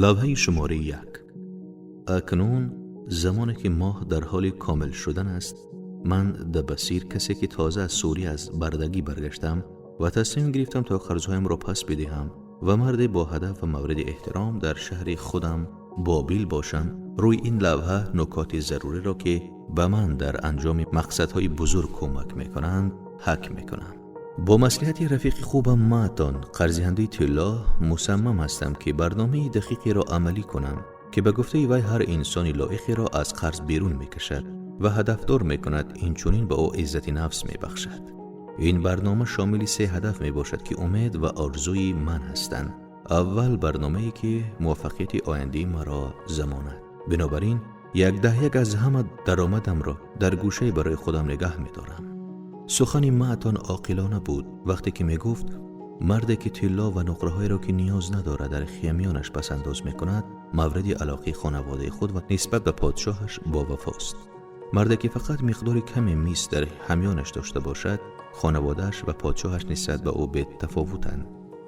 Лавҳаи шумораи 1. Акнун замоне ки моҳ дар ҳоли комил шудан аст, ман Дабасир, касе ки тоза аз Сурия аз бардагӣ баргаштам ва тасмим гирифтам то қарзҳоямро пас бидиҳам ва марде бо ҳадаф ва мавриди эҳтиром дар шаҳри худам Бобил бошам, рӯи ин лавҳа нукоти заруриро, ки ба ман дар анҷоми мақсадҳои бузург кӯмак мекунанд, ҳак мекунам. Бо маслиҳати рафиқи хубам Маътон, қарздиҳандаи тилло, мусаммам ҳастам, ки барномаи дақиқеро амалӣ кунам, ки ба гуфтаи вай ҳар инсони лоиқеро аз қарз берун мекашад ва ҳадафдор мекунад, инчунин ба ӯ иззати нафс мебахшад. Ин барнома шомили 3 ҳадаф мебошад, ки умед ва орзуи ман ҳастанд. Аввал барномае, ки муваффақияти ояндаи маро замонат. Бинобар ин 1/10 аз ҳама даромадамро дар гӯшае барои худам нигаҳ медорам. Сухани Маътон оқилона буд, вақте ки мегуфт: марде ки тилло ва нуқраҳоеро, ки ниёз надорад, дар ҳамёнаш пасандоз мекунад, мавриди алоқаи хонаводаи худ ва нисбат ба подшоҳаш бовафост. Марде ки фақат миқдори каме мис дар ҳамёнаш дошта бошад, хонаводааш ва подшоҳаш нисбат ба ӯ бетафовутанд.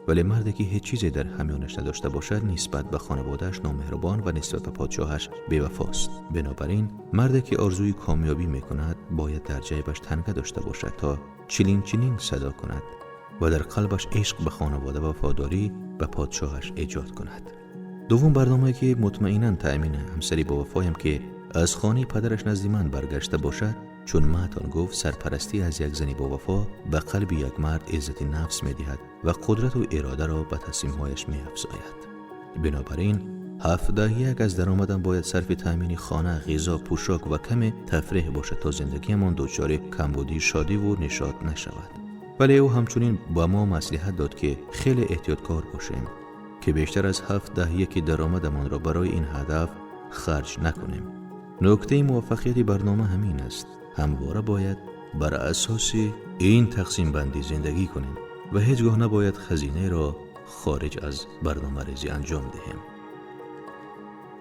Вале марде ки ҳеҷ чизе дар ҳамёнаш надошта бошад, нисбат ба хонаводааш номеҳрубон ва нисбат ба подшоҳаш бевафост. Бинобар ин марде ки орзуи комёбӣ мекунад, бояд дар ҷайбаш танга дошта бошад, то чилин чилин садо кунад ва дар қалбаш ишқ ба хонавода ва вафодорӣ ба подшоҳаш эҷод кунад. Дуввум барномае, ки мутмаинан таъмини ҳамсари бовафоям, ки аз хонаи падараш назди ман баргашта бошад, чун Маътон гуфт: сарпарастӣ аз як зани бовафо ба қалби як мард иззати нафс медиҳад ва қудрату иродаро ба тасмимҳояш меафзояд. Бинобар ин 7/10 аз даромадам бояд сарфи таъмини хона, ғизо, пӯшок ва каме тафреҳ бошад, то зиндагиамон дучори камбудии шодиву нишот нашавад. Вале ӯ ҳамчунин ба мо маслиҳат дод, ки хеле эҳтиёткор бошем, ки бештар аз 7/10 даромадамонро барои ин ҳадаф харҷ накунем. Нуктаи муваффақияти барнома ҳамин аст: ҳамвора бояд бар асоси ин тақсимбандӣ зиндагӣ кунем ва ҳеҷ гоҳ набояд хазинаеро хориҷ аз барномарезӣ анҷом диҳем.